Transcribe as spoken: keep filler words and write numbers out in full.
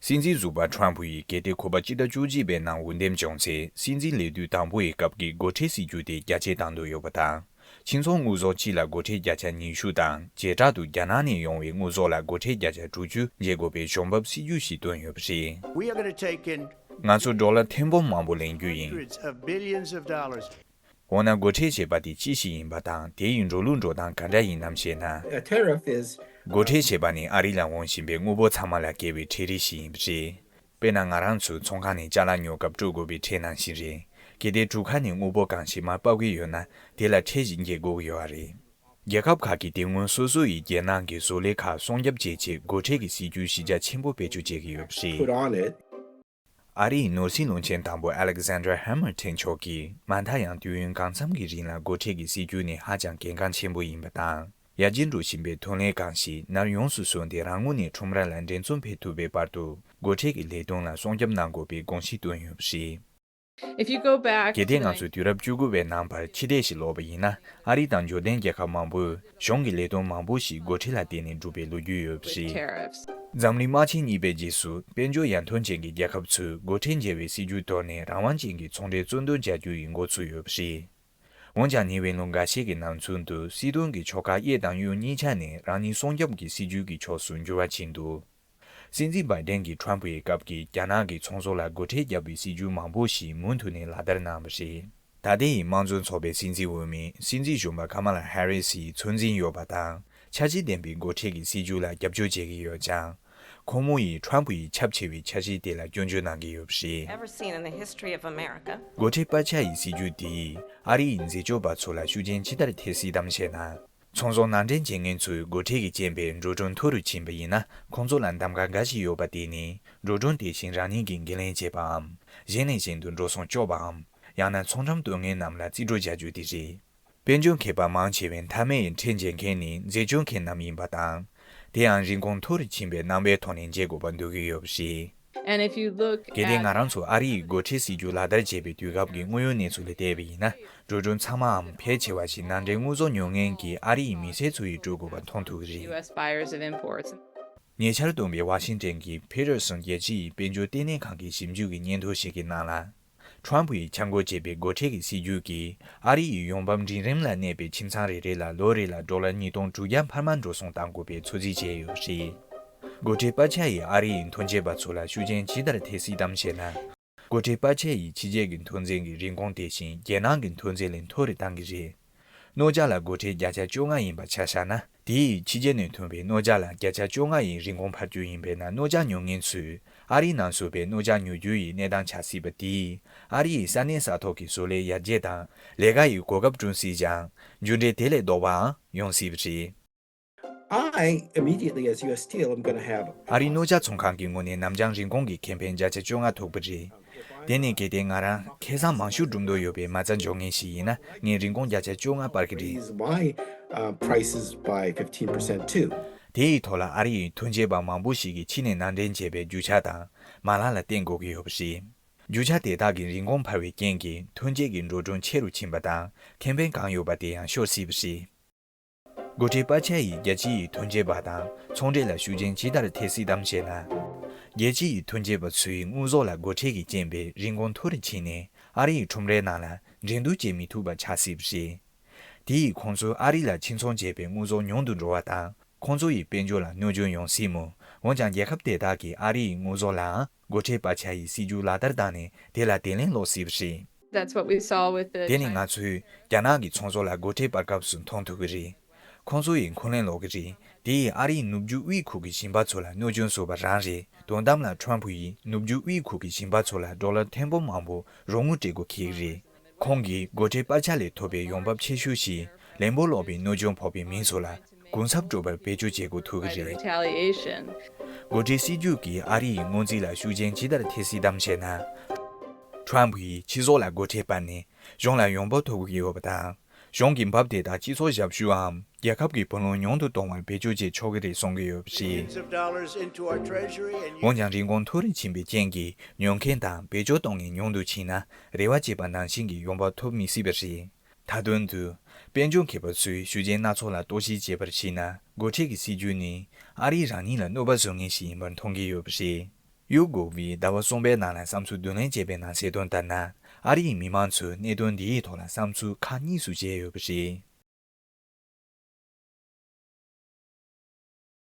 སྲིད་འཛིན་ཟུར་པ་ཁྲམ་ཕུ་ཡིས་གལ་ཏེ་ཁོ་པ་སྤྱི་ཟླ་བཅུ་གཅིག་པའི་ནང་འོས་འདེམས་བྱུང་ཚེ། སྲིད་འཛིན་ལས་དུས་དང་པོ་ཡི་སྐབས་ཀྱི་སྒོ་ཁྲལ་སྲིད་ཇུས་དེ་རྒྱ་སྐྱེད་བཏང་འདོད་ཡོད་པ་དང་། ཕྱི་ཚོང་དངུལ་ཟོག་སྤྱི་ལ་སྒོ་ཁྲལ་བརྒྱ་ཆ་ཉི་ཤུ་དང་། བྱེ་བྲག་ཏུ་རྒྱ་ནག་ནས་ཡོང་བའི་དངུལ་ཟོག་ལ་སྒོ་ཁྲལ་བརྒྱ་ཆ་དྲུག་ཅུ་འཇལ་དགོས་པའི་གཞུང་བབ་སྲིད་ཇུས་ཤིག་བཏོན་ཡོད་པ་རེད། We are gonna take in ང་ཚོ་ཌོ་ལར་ཐེར་འབུམ་མང་པོ་ལེན་རྒྱུ་ཡིན། Hundreds of billions of dollars. འོ་ན་སྒོ་ཁྲལ་ཞེས་པ་དེ་ཅི་ཞིག་ཡིན་པ་དང་། དེ་ཡི་འགྲོ་ལུགས་འགྲོ་སྟངས་ག་འདྲ་ཡིན་ནམ་ཞེ་ན། A tariff is སྒོ་ཁྲལ་ཞེས་པ་ནི་ཨ་རི་ལ་འོང་བཞིན་པའི་དངོས་པོ་ཚང་མ་ལ་བཀལ་བའི་ཁྲལ་རིགས་ཤིག་ཡིན་པ་རེད། དཔེར་ན་ང་རང་ཚོས་ཚོང་ཁང་ནས་ཅ་ལག་ཉོ་སྐབས་སྤྲོད་དགོས་པའི་ཁྲལ་ནང་བཞིན་རེད། གལ་ཏེ་གྲུ་ཁ་ནས་དངོས་པོ་གང་ཞིག་མར་ཕབ་ཀྱི་ཡོད་ན། དེ་ལ་ཁྲལ་ཞིག་འཇལ་དགོས་ཀྱི་ཡོད་པ་རེད། རྒྱལ་ཁབ་ཁག་གིས་དེ་སྔོན་སོ་སོ་ཡི་རྒྱལ་ནང་གི་བཟོ་ལས་ཁག་སྲུང་སྐྱོབ་བྱེད་ཆེད་སྒོ་ཁྲལ་གྱི་སྲིད་ཇུས་གཞི་རྒྱ་ཆེན་པོ་བེད་སྤྱོད་བྱེད་ཀྱི་ཡོད་པ་རེད། Put on it. ཨ་རིའི་ནོར་སྲིད་བློན་ཆེན་དང་པོ་Alexander Hamilton མཆོག་གིས། མ་མཐའ་ཡང་དུས་ཡུན་གང་འཚམ་གྱི་རིང་ལ་སྒོ་ཁྲལ་གྱི་སྲིད་ཇུས་ནི་ཧ་ཅང་གལ་འགངས་ཆེན་པོ་ཡིན་པ་དང་། ཡར་རྒྱས་འགྲོ་བཞིན་པའི་ཐོན་ལས་གང་ཞིག་ནར་ཡོངས་སུ་བཟུང་སྟེ། རང་ངོས་ནས་ཁྲོམ་ར་ལ་འགྲན་རྩོད་འཕེལ་ཐུབ་པའི་བར་དུ། སྒོ་ཁྲལ་གྱི་ལས་དོན་ལ་སྲུང་སྐྱོབ་གནང་དགོས་པའི་དགོངས་གཞི་བཏོན་ཡོད་པ་རེད། If you go back གལ་ཏེ་to ང་the ཚོས་དུས་རབས་བཅུ་དགུ་པའི་ནང་བར་ཕྱི་བལྟས་ཤིག་ལོག་པ་ཡིན་ན། ཨ་རི་དང་འབྱོར་ལྡན་རྒྱལ་ཁབ་མང་པོས་གཞུང་གི་ལས་དོན་མང་པོ་ཞིག་སྒོ་ཁྲལ་ལ་བརྟེན་ནས་གྲུབ་པའི་ལོ་རྒྱུས་ཡོད་པ་རེད། Tariffs. འཛམ་གླིང་དམག་ཆེན་གཉིས་པའི་རྗེས་སུ། དཔལ་འབྱོར་ཡར་ཐོན་ཅན་གྱི་རྒྱལ་ཁབ་ཚོས་སྒོ་ཁྲལ་འཇལ་བའི་སྲིད་ཇུས་ཐོག་ནས་རང་དབང་ཅན་གྱི་ཚོང་འབྲེལ་གཙོ་འདོན་བྱ་རྒྱུ་ཡི་འགོ་ཚུགས་ཡོད་པ་རེད། འོན་ཀྱང་ཉེ་བའི་ལོ་འགའ་ཤས་ཀྱི་ནང་ཚུན་དུ། སྲིད་དོན་གྱི་ཕྱོགས་ཁག་གཡས་དང་གཡོན་གཉིས་ཆ་ནས་རང་ཉིད་སྲུང་སྐྱོབ་ཀྱི་སྲིད་ཇུས་ཀྱི་ཕྱོགས་སུ་འགྱུར་བ་ཕྱིན་འདུག་སྲིད་འཛིན་བྷའི་ཌེན་གྱིས་ཁྲམ་ཕུ་ཡི་སྐབས་ཀྱི་རྒྱ་ནག་གི་ཚོང་ཟོག་ལ་སྒོ་ཁྲལ་བརྒྱབ་པའི་སྲིད་ཇུས་མང་པོ་ཞིག་མུ་མཐུད་ནས་ལག་བསྟར་གནང་བ་རེད། ད་ལྟའི་དམངས་གཙོ་ཚོགས་པའི་སྲིད་འཛིན་འོས་མི་སྲིད་འཛིན་གཞོན་པ་ཀ་མ་ལ་ཧེ་རི་སིའི་ཚོད་འཛིན་ཡོད་པ་དང་། འཆར་གཞི་ལྡན་པའི་སྒོ་ཁྲལ་གྱི་སྲིད་ཇུས་ལ་རྒྱབ་སྐྱོར་བྱེད་ཀྱི་ཡོད་ཀྱང་། ཁོང་མོ་ཡིས་ཁྲམ་ཕུ་ཡི་ཁྱབ་ཆེ་བའི་འཆར་གཞི་དེ་ལ་སྐྱོན་བརྗོད་གནང་གི་ཡོད་པ་རེད། Ever seen in the history of America. སྒོ་ཁྲལ་སྤར་ཆ་ཡི་སྲིད་ཇུས་དེས་ཨ་རི་ཡི་འཛད་སྤྱོད་པ་ཚོ་ལ་ཤུགས་རྐྱེན་ཅི་ལྟར་ཐེབས་སྲིད་དམ་ཞེ་ན། ཚོང་ཟོག་ནང་འདྲེན་བྱེད་མཁན་ཚོས་སྒོ་ཁྲལ་གྱི་རྐྱེན་པས་འགྲོ་གྲོན་མཐོ་རུ་ཕྱིན་པ་ཡིན་ན། ཁོང་ཚོ་ལ་གདམ་ག་འགའ་ཞིག་ཡོད་པ་དེ་ནི། འགྲོ་གྲོན་དེ་བཞིན་རང་ཉིད་ཀྱིས་འགན་ལེན་བྱེད་པའམ། གཞན་ནས་གཞན་དུ་འགྲོ་སོང་གཅོག་པའམ། ཡང་ན་ཚོང་ཁྲོམ་གཏོང་མཁན་རྣམས་ལ་རྩིས་སྤྲོད་བྱ་རྒྱུ་དེ་རེད། དཔལ་འབྱོར་མཁས་པ་མང་ཆེ་བས་མཐའ་མའི་ཁྲལ་འཇལ་མཁན་ནི་འཛད་སྤྱོད་མཁན་རྣམས་ཡིན་པ་དང་། དེའང་རིན་གོང་མཐོ་རུ་ཕྱིན་པའི་རྣམ་པའི་ཐོག་ནས་འཇལ་དགོས་པ་འདོད་ཀྱི་ཡོད་པ་རེད། And if you look གལ་ཏེ་at ང་རང་ཚོ་ཨ་རི་ཡི་སྒོ་ཁྲལ་སྲིད་ཇུས་ལག་བསྟར་བྱས་པའི་དུས་སྐབས་ཀྱི་དངོས་ཡོད་གནས་ཚུལ་ལ་བལྟས་པ་ཡིན་ན། འགྲོ་གྲོན་ཚང་མའམ་ཕལ་ཆེ་བ་ཞིག་ནང་འདྲེན་དངོས་ཟོག་ཉོ་མཁན་གྱི་ཨ་རི་ཡི་མི་སེར་ཚོ་ཡིས་སྤྲོད་དགོས་པ་མཐོང་ཐུབ་ཀྱི་རེད། U S buyers of imports. ཉེ་ཆར་བཏོན་པའི་ཝ་ཤིང་ཊོན་གྱི་ཕི་ཊར་སོན་རྒྱལ་སྤྱི་ཡི་དཔལ་འབྱོར་ལྟེ་གནས་ཁང་གི་ཞིབ་འཇུག་གི་སྙན་ཐོ་ཞིག་གི་ནང་ལ། ཁྲམ་ཕུ་ཡིས་འཆར་འགོད་བྱས་པའི་སྒོ་ཁྲལ་གྱི་སྲིད་ཇུས་ཀྱིས་ཨ་རི་ཡི་ཡོང་འབབ་འབྲིང་རིམ་ལ་གནས་པའི་ཁྱིམ་ཚང་རེ་རེ་ལ་ལོ་རེ་ལ་ཌོ་ལར་ཉིས་སྟོང་དྲུག་བརྒྱ་འཕར་མ་འགྲོ་སོང་གཏང་དགོས་པའི་ཚོད་རྩིས་བྱས་ཡོད་པ་རེད། སྒོ་ཁྲལ་སྤར་ཆ་ཡིས་ཨ་རི་ཡི་ཐོན་སྐྱེད་པ་ཚོ་ལ་ཤུགས་རྐྱེན་ཇི་ལྟར་ཐེབས་སྲིད་དམ་ཞེ་ན། སྒོ་ཁྲལ་སྤར་ཆ་ཡིས་ཕྱི་རྒྱལ་གྱི་ཐོན་རྫས་ཀྱི་རིན་གོང་དེ་བཞིན་རྒྱལ་ནང་གི་ཐོན་རྫས་ལས་མཐོ་རུ་བཏང་གི་རེད། རྣོ་ལྕགས་ལ་སྒོ་ཁྲལ་བརྒྱ་ཆ་བཅོ་ལྔ་ཡིན་པ་ཆ་བཞག་ན། དེ་ཡིས་ཕྱི་རྒྱལ་ནས་ཐོན་པའི་རྣོ་ལྕགས་ལ་བརྒྱ་ཆ་བཅོ་ལྔ་ཡི་རིན་གོང་འཕར་རྒྱུ་ཡིན་པས་ན། རྣོ་ལྕགས་ཉོ་མཁན་ཚོས་ཨ་རིའི་ནང་བཟོས་པའི་རྣོ་ལྕགས་ཉོ་རྒྱུ་ཡི་གནས་སྟངས་ཆགས་སྲིད་པ་དེས། ཨ་རི་ཡི་ས་གནས་ས་ཐོག་གི་བཟོ་ལས་ཡར་རྒྱས་དང་ལས་ཀ་ཡི་གོ་སྐབས་བསྐྲུན་སྲིད་ཀྱང་། མཇུག་འབྲས་དེ་ལས་ལྡོག་པའང་ཡོང་སྲིད་པ་རེད། I immediately, as U S Steel, I'm gonna have ཨ་རིའི་རྣོ་ལྕགས་ཚོང་ཁང་གི་ངོས་ནས་ནམ་རྒྱང་རིན་གོང་གི་ཁེ་ཕན་བརྒྱ་ཆ་བཅོ་ལྔ་ཐོགས་པ་རེད། དེ་ནི་གལ་ཏེ་ང་རང་ཁེ་བཟང་མང་ཤོས་སྒྲུབ་འདོད་ཡོད་པའི་མ་རྩ་འཇོག་མཁན་ཞིག་ཡིན་ན། ངས་རིན་གོང་བརྒྱ་ཆ་བཅོ་ལྔ་སྤར་གྱི་རེད། Raise my uh, prices by fifteen percent too. དེ་ཡི་ཐོག་ལ་ཨ་རི་ཡི་ཐོན་སྐྱེད་པ་མང་པོ་ཞིག་གིས་ཕྱི་ནས་ནང་འདྲེན་བྱས་པའི་རྒྱུ་ཆ་དང་མ་ལག་ལ་བརྟེན་དགོས་ཀྱི་ཡོད་པ་རེད། རྒྱུ་ཆ་དེ་དག་གི་རིན་གོང་འཕར་བའི་རྐྱེན་གྱིས་ཐོན་སྐྱེད་ཀྱི་འགྲོ་གྲོན་ཆེ་རུ་ཕྱིན་པ་དང་། ཁེ་ཕན་གང་ཡོད་པ་དེ་ཡང་ཤོར་སྲིད་པ་རེད། སྒོ་ཁྲལ་སྤར་ཆ་ཡིས་རྒྱལ་སྤྱི་ཡི་ཐོན་སྐྱེད་པ་དང་ཚོང་འབྲེལ་ལ་ཤུགས་རྐྱེན་ཇི་ལྟར་ཐེབས་སྲིད་དམ་ཞེ་ན། རྒྱལ་སྤྱི་ཡི་ཐོན་སྐྱེད་པ་ཚོའི་དངོས་ཟོག་ལ་སྒོ་ཁྲལ་གྱི་རྐྱེན་པས་རིན་གོང་མཐོ་རུ་ཕྱིན་ནས། ཨ་རི་ཡི་ཁྲོམ་རའི་ནང་ལ་འགྲན་བསྡུར་བྱེད་མི་ཐུབ་པ་ཆགས་སྲིད་པ་རེད། དེ་ཡིས་ཁོང་ཚོས་ཨ་རི་ལ་ཕྱིར་ཚོང་བྱས་པའི་དངོས་ཟོག་ཉུང་དུ་འགྲོ་བ་དང་། ཁོང་ཚོ་ཡི་དཔལ་འབྱོར་ལ་གནོད་སྐྱོན་ཡོང་སྲིད་མོད། འོན་ཀྱང་རྒྱལ་ཁབ་དེ་དག་གིས་ཨ་རི་ཡི་དངོས་ཟོག་ལའང་སྒོ་ཁྲལ་སྤར་ཆ་ཡི་སྲིད་ཇུས་ལག་བསྟར་བཏང་ནས། དེ་ལ་བརྡ་ལན་སློག་སྲིད་པ་རེད། That's what we saw with the དེ་ནི་China. ང་ཚོས་རྒྱ་ནག་གི་ཚོང་ཟོག་ལ་སྒོ་ཁྲལ་སྤར་སྐབས་སུ་མཐོང་ཐུབ་ཀྱི་རེད། ཁོང་ཚོ་ཡིས་འཁོན་ལན་སློག་གི་རེད། དེ་ཡིས་ཨ་རིའི་ནུབ་རྒྱུད་དབུས་ཁུལ་གྱི་ཞིང་པ་ཚོ་ལ་གནོད་སྐྱོན་བཟོས་པ་རང་རེད། དོན་དམ་ལ་ཁྲམ་ཕུ་ཡིས་ནུབ་རྒྱུད་དབུས་ཁུལ་གྱི་ཞིང་པ་ཚོ་ལ་ཌོ་ལར་ཐེར་འབུམ་མང་པོ་རོགས་དངུལ་སྤྲད་དགོས་འཁེལ་གྱི་རེད། ཁོང་གིས་སྒོ་ཁྲལ་སྤར་ཆ་ལས་ཐོབ་པའི་ཡོང་འབབ་ཆེ་ཤོས་ཤིག་ལན་འབོར་ལོག་པའི་གནོད་སྐྱོན་ཕོག་པའི་མི་ཚོ་ལ་གུན་གསབ་སྤྲོད་པར་བེད་སྤྱོད་བྱེད་དགོས་ཐུག་གི་རེད། Retaliation. སྒོ་ཁྲལ་སྲིད་ཇུས་ཀྱིས་ཨ་རི་ཡི་སྔོན་རྩིས་ལ་ཤུགས་རྐྱེན་ཇི་ལྟར་ཐེབས་སྲིད་དམ་ཞེ་ན། ཁྲམ་ཕུ་ཡིས་ཕྱི་ཟོག་ལ་སྒོ་ཁྲལ་སྤར་ནས་གཞུང་ལ་ཡོང་འབབ་ཐོབ་ཀྱི་ཡོད་པ་དང་། གཞུང་གི་འབབ་དེ་དག་སྤྱི་ཚོགས་ཞབས་ཞུའམ་རྒྱལ་ཁབ་ཀྱི་བུ་ལོན་ཉུང་དུ་གཏོང་བར་བེད་སྤྱོད་བྱེད་ཆོག་གི་རེད་གསུང་གི་ཡོད་པ་རེད། Billions of dollars into our treasury and འོན་ཀྱང་རིན་གོང་མཐོ་རུ་ཕྱིན་པའི་རྐྱེན་གྱིས་ཉོ་མཁན་དང་བེད་སྤྱོད་གཏོང་མཁན་ཉུང་དུ་ཕྱིན་ན། རེ་བ་བྱས་པ་ནང་བཞིན་གྱི་ཡོང་འབབ་ཐོབ་མི་སྲིད་པ་རེད། མཐའ་དོན་དུ། དཔལ་འབྱོར་མཁས་པ་ཚོས་ཤུགས་རྐྱེན་སྣ་ཚོགས་ལ་གཏོར་བཤིག་བྱས་པར་གཞིགས་ན། སྒོ་ཁྲལ་གྱི་སྲིད་ཇུས་ནི་ཨ་རིའི་རང་ཉིད་ལ་གནོད་པ་བཟོ་མཁན་ཞིག་ཡིན་པར་མཐོང་གི་ཡོད་པ་རེད། ཡུ་གུ་ཝིས་ཟླ་བ་གསུམ་པའི་ནང་ལ་བསམ་ཚུལ་བསྡུ་ལེན་བྱས་པའི་ནང་གསལ་སྟོན་ལྟར་ན། ཨ་རིའི་མི་མང་ཚོས་གནད་དོན་འདིའི་ཐོག་ལ་བསམ་ཚུལ་ཁག་གཉིས་སུ་བརྗེས་ཡོད་པ་རེད།